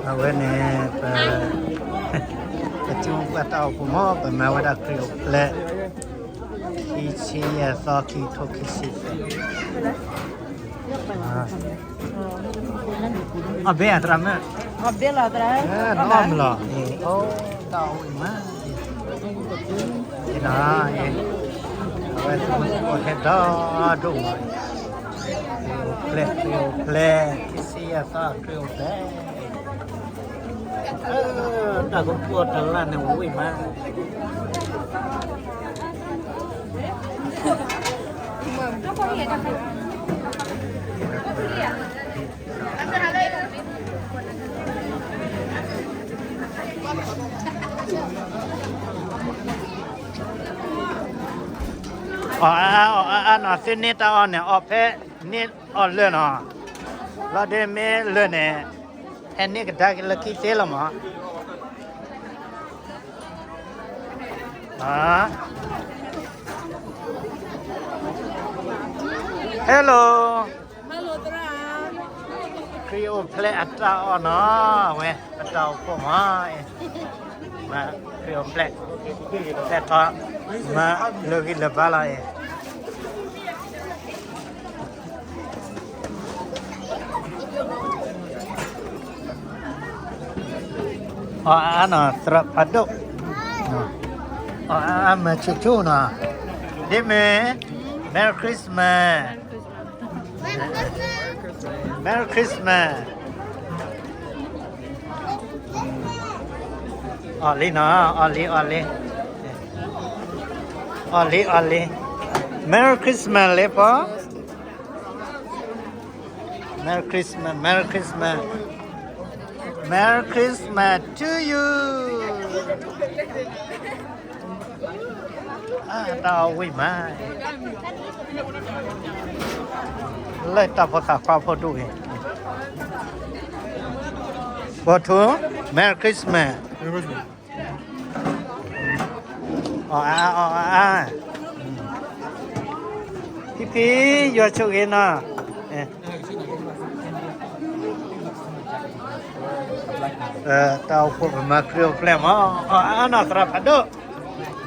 အဝဲန့ၣ် ပ ပထံဖိကီၢ်ဖိတၢ်အိၣ်ဖှိၣ်မး ပမၤဝဲဒၣ်ခရံာ်အိၣ်ဖျဲၣ် ခံဆံယဲၢ်သီ ခံကထိခံဆံသၢ အီၣ်ဘ့ၣ်အသရၣ်မုၣ်, နအီၣ်မ့ၢ်လီၤ, အိၣ်တၢ်အီၣ်ဝံၣ်မး, အဝဲသ့ၣ်ဟဲဒီဒိၣ်မး, ခရံာ်အိၣ်ဖျဲၣ်, ခရံာ်အိၣ်ဖျဲၣ်, ခံဆံယဲၢ်သီ ခရံာ်အိၣ်ဖျဲၣ်, တၢ်ကပီၢ်တၢ်လၢ်န့ၣ်ဝံၣ်မး အီၣ်အါအါ အီၣ်အါအါနီၤ, သုန့ၢ်တၢ်အီၣ်န့ၣ် အီၣ်ဖဲန့ၢ်အီၣ်လၢာ်နီၤ, လီၤဒ့မ့ၢ်လၢာ်န့ၣ် ဟဲန့ၢ်ကဒါက့ၤလၢခံသ့လီၤမး. Hello, ခရံာ်အိၣ်ဖျဲၣ်အတၢ်အီၣ်နီၤ, အဝဲပတၢ်အိၣ်ဖှိၣ်မး, ခရံာ်အိၣ်ဖျဲၣ်, ဖျဲၣ်ထီၣ်, မၤလၢာ်ဂံၢ်လၢာ်ဘါလီၤအံၤ အီၣ်အါအါနီၤ သရၣ်ဖးဒိၣ်, အီၣ်အါအါမၤဆူၣ်ဆူၣ်နီၤ, ဒ်မ့ၢ် Merry Christmas, Merry Christmas, အီၣ်လံနီၤ, အီၣ်လံ အီၣ်လံ, အီၣ်လံ အီၣ်လံ, Merry Christmas လံပီ Merry Christmas, Merry Christmas, Merry Christmas to you. တၢ်အီၣ်ဝံၣ်မး, လၢတၢ်ဖိသၣ်ခွါဖိဒိၣ်ဂ့ၤ, ဘီထူ, Merry Christmas. အီၣ်အါအါ ဖံဖံ, ယွၤဆိၣ်ဂ့ၤနီၤ, တၢ်အိၣ်ဖှိၣ်ပမၤခရံာ်အိၣ်ဖျဲၣ်မး, အီၣ်အါအါနီၤ သရၣ်ဖးဒိၣ်,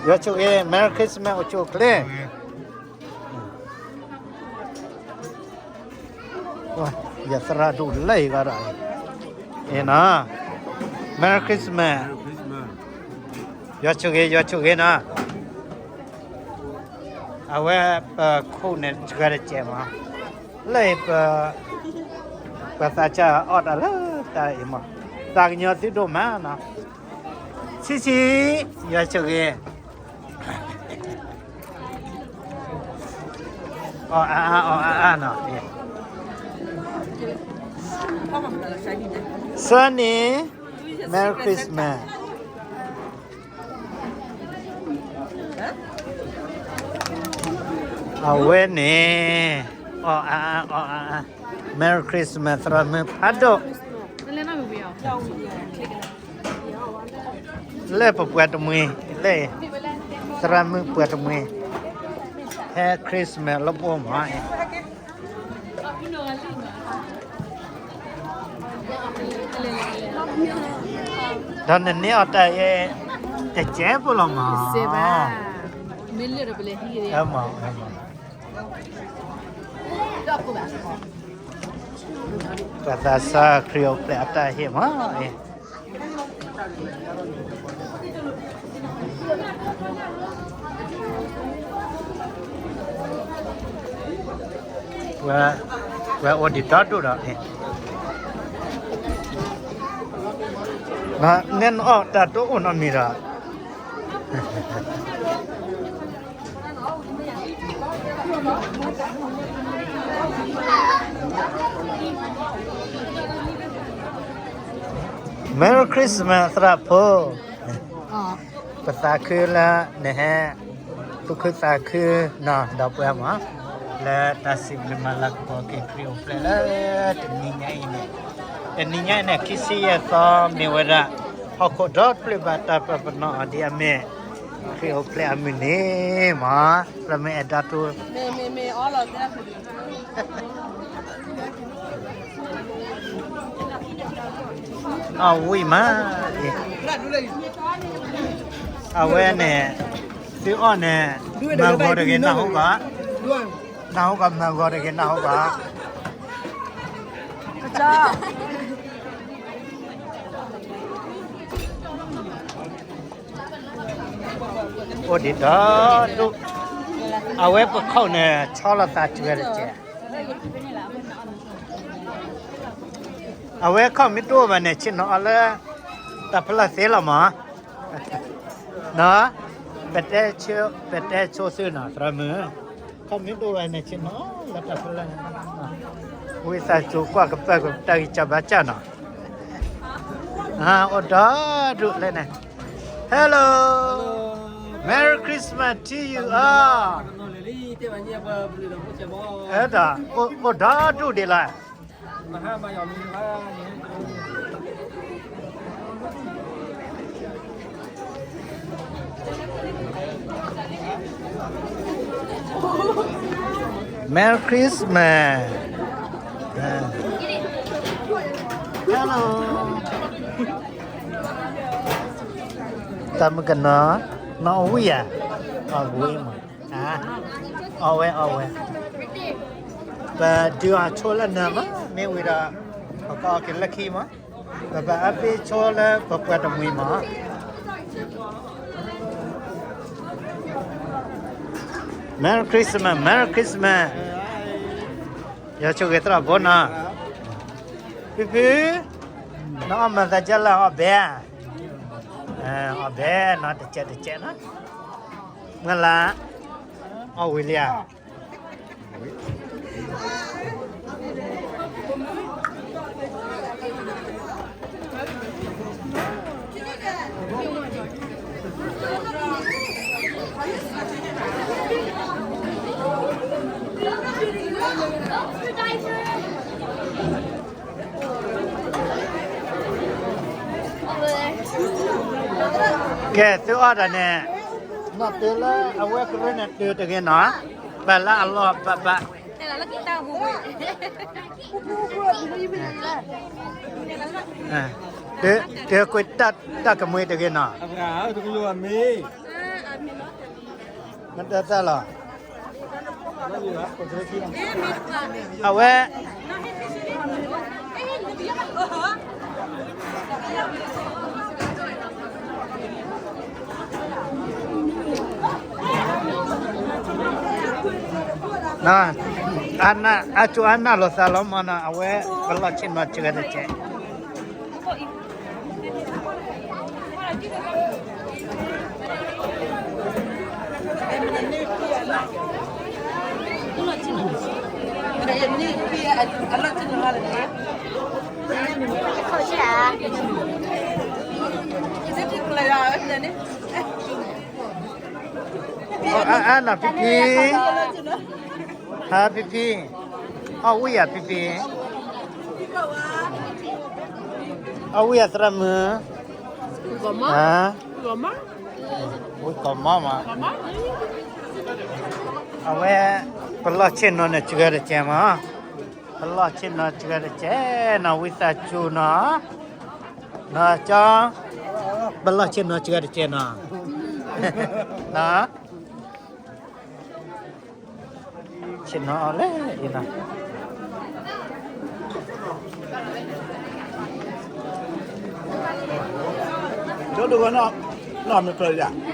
ယွၤဆိၣ်ဂ့ၤ, Merry Christmas အိၣ်ဆူၣ်အိၣ်ချ့ ယသရၣ်ဒိၣ်လၢအံၤဂၤဒီး, အံၤနီၤ, Merry Christmas, ယွၤဆိၣ်ဂ့ၤ ယွၤဆိၣ်ဂ့ၤနီၤ, အဝဲပခိၣ်န့ၣ်တဂၤတစဲးမး, လၢအံၤပ ပသးစၢ်အီၣ်တၢ်လၢတၢ်အံၤမး, သးကညီၤသုဒိၣ်မးနီၤ, ဆံးဆံး, ယွၤဆိၣ်ဂ့ၤ အီၣ်အါအါ အီၣ်အါအါနီၤ, Sunny, Merry Christmas, အဝဲန့ၣ်, အီၣ်အါအါ အီၣ်အါအါ, Merry Christmas သရၣ်မုၣ်ဖးဒိၣ် လၢပပှၤတမှံၤ, လၢ သရၣ်မုၣ်ပှၤတမှံၤ, ဟဲ Christmas လၢပအိၣ်မး, ဒီးနန့ၢ်အီၣ်တၢ်အံၤ တကဲဖိလီၤမး, ပှၤသးစၢ်ခရံာ်အိၣ်ဖျဲၣ်အတၢ်ဟ့ၣ်မး, ပှၤအိၣ်ဒံးဒီဒိၣ်ဒီး, နဲနအီၣ်တၢ်တအိၣ်နီတမံၤဒီး Merry Christmas သရၣ်ဖိ, ပသးခုလၢနဟဲ သူၣ်ခုသးခုနီၤ ဒီပုၢ်ဝဲၢ်မး, လၢတၢ်စံးဘျုးမၤလၤကပီၤက့ၤခရံာ်အိၣ်ဖျဲၣ်လၢတနံၤညါအံၤန့ၣ်, တနံၤညါအံၤန့ၣ် ခံဆံယဲၢ်သီမ့ၢ်ဝဲဒၣ် ဟီၣ်ခိၣ်ဒီတဖျၢၣ်ဘၣ်တၢ်ပာ်ပနီၣ်အီၤဒ်အမ့ၢ် ခရံာ်အိၣ်ဖျဲၣ်အမုၢ်နံၤမး, လၢမ့ၢ်အဲၣ်ဒိးထူ မ့ၢ်မ့ၢ်မ့ၢ်အီလီၤသ့ၣ် အဝံၣ်မး, အဝဲန့ၣ်, သုအီၣ်န့ၣ်, မၤဂီၤတဂ့ၤ နၢ်ဟူဘၣ်, နၢ်ဟူဘၣ်မၤဂီၤတဂ့ၤ နၢ်ဟူဘၣ်. အိၣ်ဒံးဒီးဒူၣ်, အဝဲပခိၣ်န့ၣ် ဆီလီၤသးစှၤတကဲး, အဝဲခီၣ်မ့ၢ်တအိၣ်ဘၣ်န့ၣ် ဆ့ၣ်နီၤအီၤလၢ တၢ်ဖီလာ်သ့လီၤမး, ပတဲဆိသုနီၤ သရၣ်မုၣ်, ခီၣ်မ့ၢ်တအိၣ်ဘၣ်န့ၣ် ဆ့ၣ်နီၤလၢတၢ်ဖီလာ်, ဝံသးစူၤကွၢ်ကပၢၢ်ကတၢၢ်ဂံၢ်စၢ်ဘါစၢ်နီၤ, အိၣ်ဒီးဒူၣ်လဲၣ်န့ၣ်, Hello, Merry Christmas to you all. ဒီး, အိၣ်ဒီးဒူၣ်ဒံးလီၤ. Merry Christmas. Hello. တၢ်မုၢ်ကနီၤ, နီၢ်အဝံၣ်ဧါ, အဝံၣ်မး, အီၣ်ဝဲအီၣ်ဝဲ, ပဒုးအီၣ်ဆိလၢနၤမး မ့ၢ်ဝံၤဒီး, ပကအီၣ်က့ၤလၢခံမး, ပဘၣ်အါဘ့ဆိလၢပပှၤတမှံၤမး. Merry Christmas, Merry Christmas. ယဆိၣ်ဂ့ၤသရၣ်ဖိနီၤ, ဖံဖံ, နအီၣ်မၤသးဒ်လဲၣ် အီၣ်ဘဲ, အီၣ်ဘဲနီၤ တကဲးတကဲးနီၤ, မုၢ်လၢ်, အီၣ်ဝံၤလံဧါ. Okay, သုအီၣ်တၢ်န့ၣ်, နီၢ်တုၤလၢအဝဲကရၢန့ၣ်တုၤတဂ့ၤနီၤ, ဘၣ်လၢအလီၢ်ဘၣ်ဘၣ်, တုၤကွံာ်တၢ်ကမှံတဂ့ၤနီၤ, မတၤသၣ်လီၤ. အဝဲ အကၠိအနၢ်လိာ်သးလီၤမးနီၤ, အဝဲပလီၢ်ဆ့ၣ်နီၤစှၤတကဲး. အါ အါ နီၤ ဖံဖံ, ဟါ ဖံဖံ, အီၣ်ဝံၣ်ယၤ ဖံဖံ, အီၣ်ဝံၣ်ယၤ သရၣ်မုၣ်, ဝံၣ်ကီၢ်မီမး, အဝဲ ပလီၢ်ဆ့ၣ်နီၤန့ၣ်စှၤတကဲးမး, ပလီၢ်ဆ့ၣ်နီၤစှၤတကဲးနီၤ, ဝံသးစူၤနီၤ, နီၤကၠီ, ပလီၢ်ဆ့ၣ်နီၤစှၤတကဲးနီၤ, နီၤ ဆ့ၣ်နီၤအီၤလဲၣ်အံၤနီၤ, ဒိၣ်ဒိၣ်ဝဲနီၤ, နီၢ်မ့ၢ်ဖျၢၣ်ယၤ